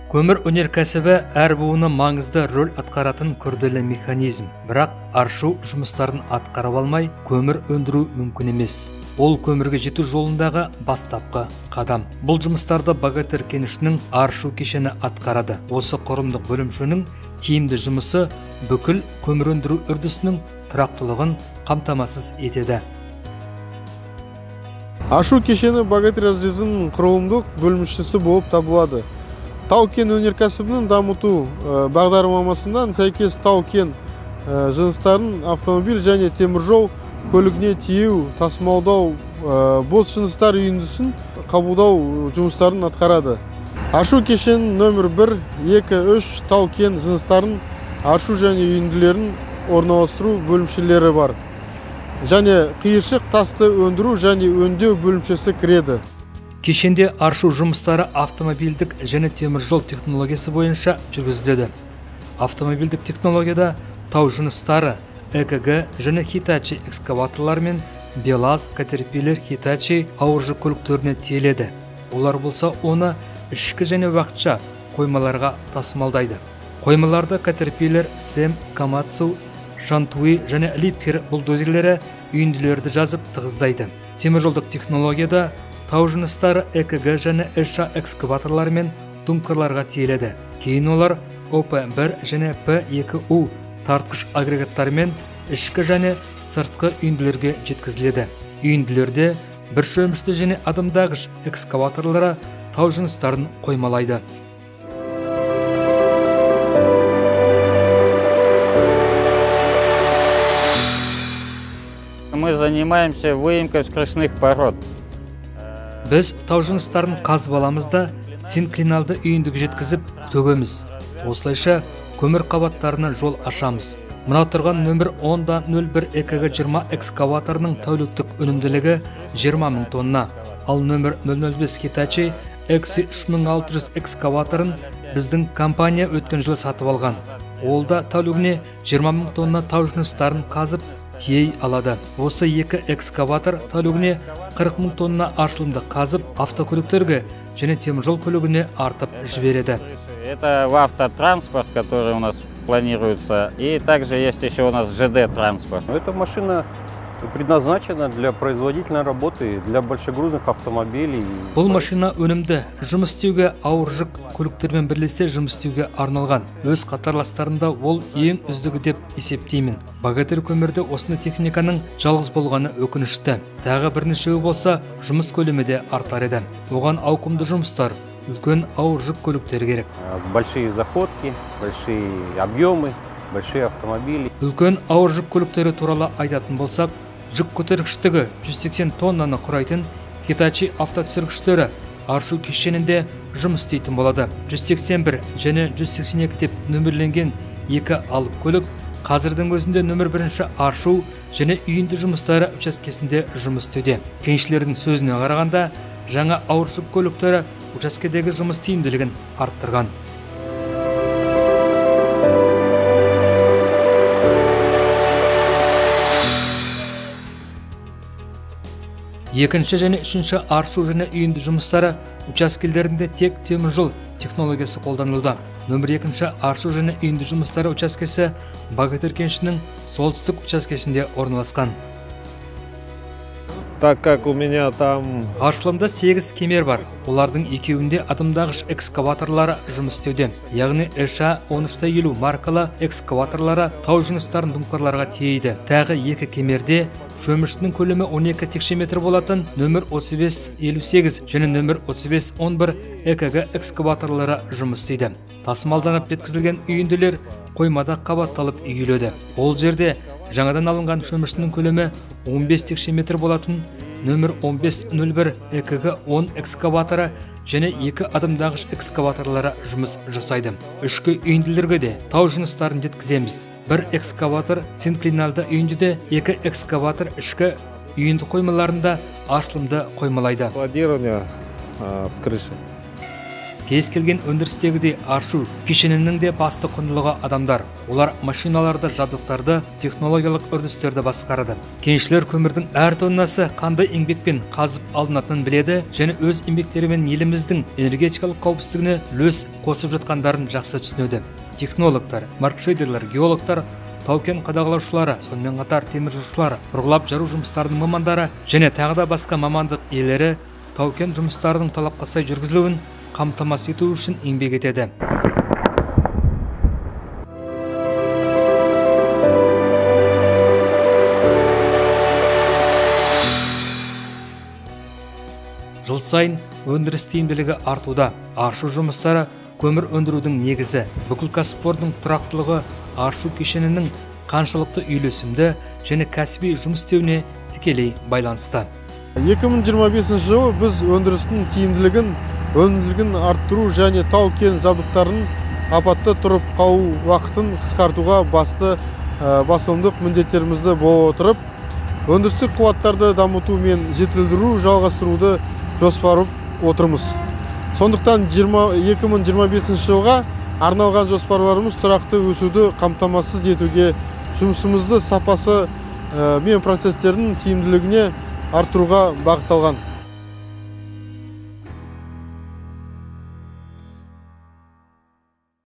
Көмір өнеркәсібі әр буыны маңызды рөл атқаратын күрделі механизм. Бірақ аршу жұмыстарын атқарып алмай, көмір өндіру мүмкін емес. Ол көмірге жету жолындағы бастапқы қадам. Бұл жұмыстарды Богатырь кенішінің аршу кешені атқарады. Осы құрылымдық бөлімшенің тиімді жұмысы бүкіл көмір өндіру үрдісінің тұрақтылығын қамтамасыз етеді. Аршу кешені Богатырь разрезінің құрылымдық бөлімшесі болып табылады. Тау-кен өнеркәсібінің дамыту бағдарламасынан сәйкес тау-кен жыныстарын автомобиль және теміржол көлігіне тиеу, тасымалдау, бос жыныстар үйіндісін қабылдау жұмыстарын атқарады. Аршу кешенінің нөмір 1, 2, 3 тау-кен жыныстарын аршу және үйінділерін орналастыру бөлімшелері бар. Және қиыршық тасты өндіру және өңдеу бөлімшесі кіреді. Кешенде аршу жұмыстары автомобильдік және теміржол технологиясы бойынша жүргізіледі. Автомобильдік технологияда тау жыныстары ЭКГ және Хитачи экскаваторлар мен Белаз, Катерпиллер, Хитачи ауыр жүк көліктеріне тиеледі. Олар болса оны ішкі және уақытша қоймаларға тасымалдайды. Қоймаларда Катерпиллер, Сэм, Камацу, Шантуи және Липкер бульдозерлері үйінділерді жазып тығыздайды. Теміржолдық технологияда тау жыныстары ЭКГ және ША экскаваторлар мен думкерларға тиеледі. Кейін олар ОП-1 және П-2У тартқыш агрегаттарымен ішкі және сыртқы үйінділерге жеткізіледі. Үйінділерде бір шөмішті және адымдағыш экскаваторлары тау жыныстарын қоймалайды. Мы занимаемся выемкой вскрышных пород. Біз тау жыныстарын қазып аламыз да синклиналды үйіндіге жеткізіп төгеміз. Осылайша көмір қабаттарына жол ашамыз. Мына тұрған нөмір 10.01 ЭКГ 20 экскаваторының тәуліктік өнімділігі 20 мың тонна. Ал нөмір 005 Hitachi XC3600 экскаваторын біздің компания өткен жылы сатып алған. Ол да тәулігіне 20 мың тонна тау жыныстарын қазып тией алады. Осы екі экскаватор тәулігіне 40 мың тонна аршылымды қазып, автокөліктерге және теміржол көлігіне артып жібереді. Это в автотранспорт, который у нас планируется, и также есть еще у нас ЖД-транспорт. Эта машина предназначена для производительной работы, для большегрузных автомобилей. Бұл машина өнімді жұмыс істеуге, ауыр жүк көліктермен бірлесе жұмыс істеуге арналған. Өз қатарластарында ол ең үздігі деп есептеймін. Богатырь көмірде осындай техниканың жалғыз болғаны өкінішті. Тағы бірнешеуі болса, жұмыс көлемі де артар еді. Оған ауқымды жұмыстар, үлкен ауыр жүк көліктері керек. Большие заходки, большие объемы, большие автомобили. Үлкен ауыр жүк көліктері туралы айтатын болсақ, жүк көтергіштігі 180 тоннаны құрайтын Hitachi автотүсіргіштері аршу кешенінде жұмыс істейтін болады. 181 және 182 деп нөмірленген екі алып көлік қазірдің өзінде нөмір 1 аршу және үйінді жұмыстары учаскесінде жұмыс істеуде. Кеншілердің сөзіне қарағанда, жаңа ауыр жүк көліктері учаскедегі жұмыс тиімділігін арттырған. Екінші және үшінші аршу және үйінді жұмыстары учаскелерінде тек теміржол технологиясы қолданылуда. Нөмір 2 аршу және үйінді жұмыстары учаскесі Богатырь кенішінің солтүстік учаскесінде орналасқан. Так как у меня там... Аршылымда 8 кемер бар. Олардың екеуінде адымдағыш экскаваторлары жұмыс істеуде. Яғни ША 1350 маркалы экскаваторлары тау жыныстарын думкерларға тиейді. Тағы екі кемерде шөміштің көлемі 12 текше метр болатын нөмір 3558 және нөмір 3511 ЭКГ экскаваторлары жұмыс істейді. Тасымалданып жеткізілген үйінділер қоймада қабатталып үйіледі. Ол жерде жаңадан алынған шөміштің көлемі 15 текше метр болатын нөмір 1501 ЭКГ 10 экскаваторы және екі адымдағыш экскаваторлары жұмыс жасайды. Ішкі үйінділерге де тау жыныстарын жеткіземіз. Бір экскаватор синклиналды үйіндіде, екі экскаватор ішкі үйінді қоймаларында ашылымды қоймалайды. Складирование с крыши. Кез келген өндірістегідей аршу кешенінің де басты құндылығы адамдар. Олар машиналарды, жабдықтарды, технологиялық үрдістерді басқарады. Кеншілер көмірдің әр тоннасы қандай еңбекпен қазып алынатынын біледі және өз еңбектерімен еліміздің энергетикалық қауіпсіздігіне үлес қосып жатқандарын жақсы түсінеді. Технологтар, маркшейдерлер, геологтар, тау-кен қадағалаушылары, сонымен қатар теміржолшылар, бұрғылап жару жұмыстарының мамандары және тағы да басқа мамандық иелері тау-кен жұмыстарының талапқа сай жүргізілуін қамтамасыз ету үшін еңбек етеді. Жыл сайын өндіріс тиімділігі артуда. Аршу жұмыстары көмір өндірудің негізі. Бүкіл кәсіпорынның тұрақтылығы аршу кешенінің қаншалықты үйлесімді және кәсіби жұмыс істеуіне тікелей байланысты. 2025 жылы біз өндірістің тиімділігін, өнімділігін арттыру және тау-кен жабдықтарының апатты тұрып қалу уақытын қысқартуға басты басымдық міндеттерімізді бола отырып, өндірістік қуаттарды дамыту мен жетілдіру жалғастыруды жоспарлап отырмыз. Сондықтан 2025 жылға арналған жоспарларымыз тұрақты өсуді қамтамасыз етуге, жұмысымызды сапасы мен процестердің тиімділігіне арттыруға бағытталған.